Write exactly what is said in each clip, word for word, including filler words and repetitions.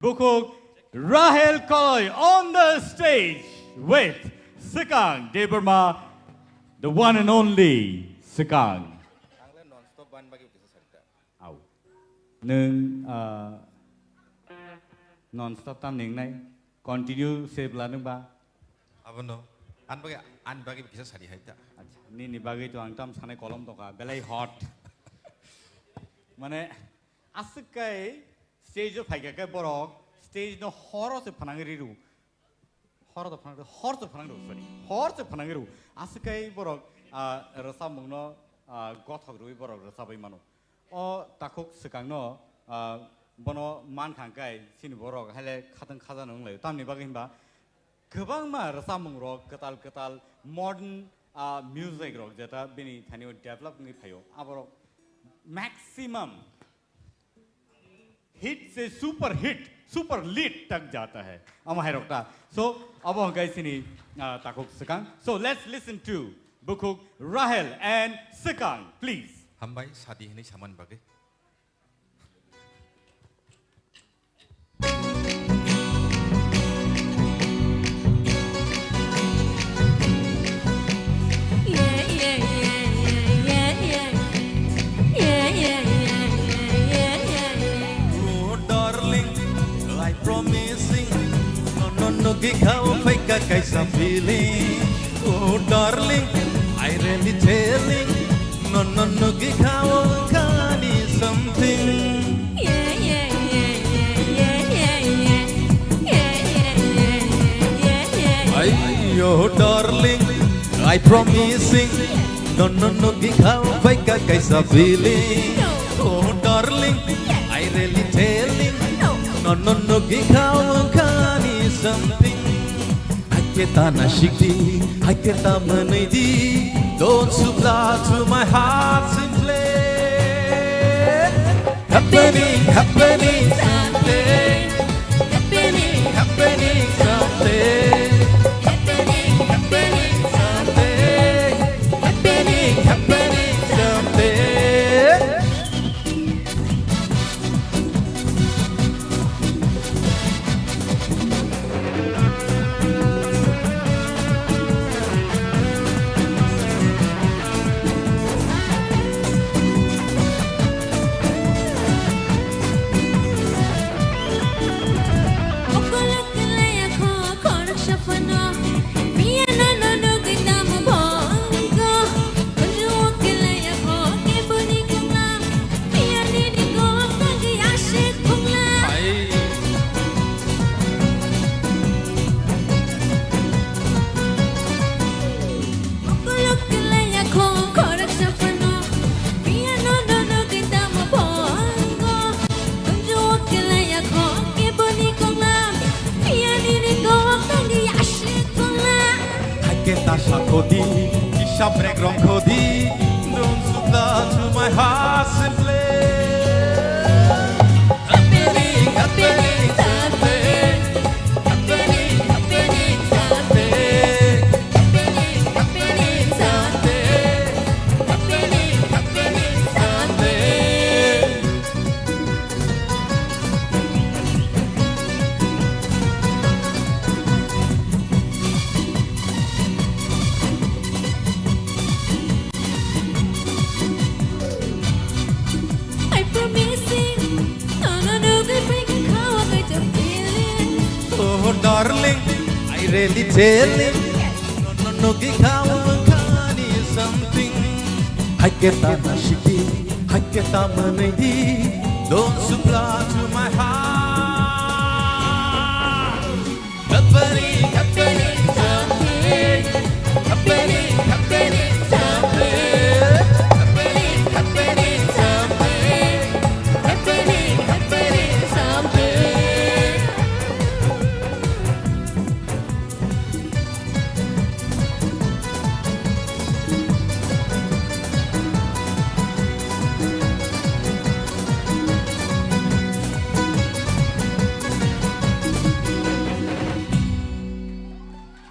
Bukhuk Rahel Koloi on the stage with Swkang Debbarma, the one and only Swkang. Ang le non-stop ban bagwi kisa sakta. Au. Nwng, ah, non-stop tam ningnai? Continue se bla nwng ba? Abono. An bagwi, an bagwi kisa sadi hai ta. Acha, nini bagwi to ang tam sanai kolom tongkha, belai hot. Mane, aswk kai stage o phaikha khe borok stage no horo se phanang riru. Horo to phanang, hor se phanang riru, sorry. Hor se phanang riru. Aswk kai borok, ah, rwchapmung no, ah, gothok rwi borok rwchapwi mano. O takhuk Swkang no, ah, bono man kha kai chini borok haile khatang khaja no wng lai. Tamni bagwi hinba kwbangma rwchapmung rok kwtal kwtal modern, ah, music rok jeta bini thani o develop wngwi phaio. Aborok maximum hit se super hit, super lit tak jata hai. Amo hai rok ta. So, abo hwnkhe chini, ah, takhuk Swkang. So, let's listen to Bukhuk Rahel and Swkang, please. Hambai, sadi hinwi samani bagwi. Oh, darling, I promising, no, no, no, gikha o phaika kaisa feeling. Oh, darling, I really telling, no, no, no, gikha o khani something. Ay, oh, darling, I promising, no, no, no, gikha o phaika kaisa feeling. Oh, darling, I really telling, no, no, no, gikha o khani something. Hakhe ta nasikdi, hakhe ta mwnwidi, don't supply to my heart simply. Happening, happening something. Happening, happening something. Happening, happening something. Happening, happening something. Hakhe ta sakhodi, hisab rek rongkhodi, don't supply to my heart simply. Happening, happening something. Happening, happening something. Happening, happening something. Happening, happening something. I promising, no, no, no, good break and call, I got your feeling. Oh, darling, I really telling. No, no, no, gikha o khani something. Hakhe ta nasikdi, hakhe ta mwnwidi, don't supply to my heart. Happening, happening something. Happening, happening something. Happening, happening something. Happening, happening something.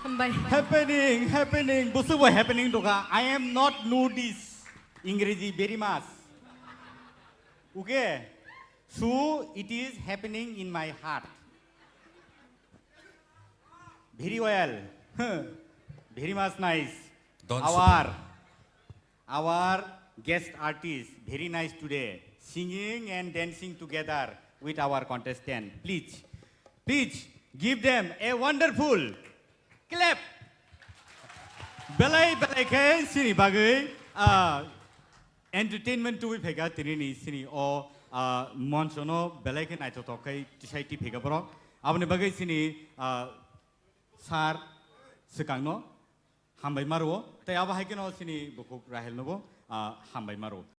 Hambai. Happening, happening, busu bo happening doka. I am not notice Ingreji very much. Okay? So it is happening in my heart. Very well. Very much nice. Don't our our guest artist, very nice today, singing and dancing together with our contestant. Please, please give them a wonderful clap. Belai belai khe sini bagwi ah, entertainment tubui phaikha tini ni sini o ah, moncho no belai khe naithothok khai tisai ti phaikha borok. Aboni bagwi sini ah, sir swkang no hambai maro. Tei abo hai kheno sini bukhuk Rahel nobo ah, hambai maro.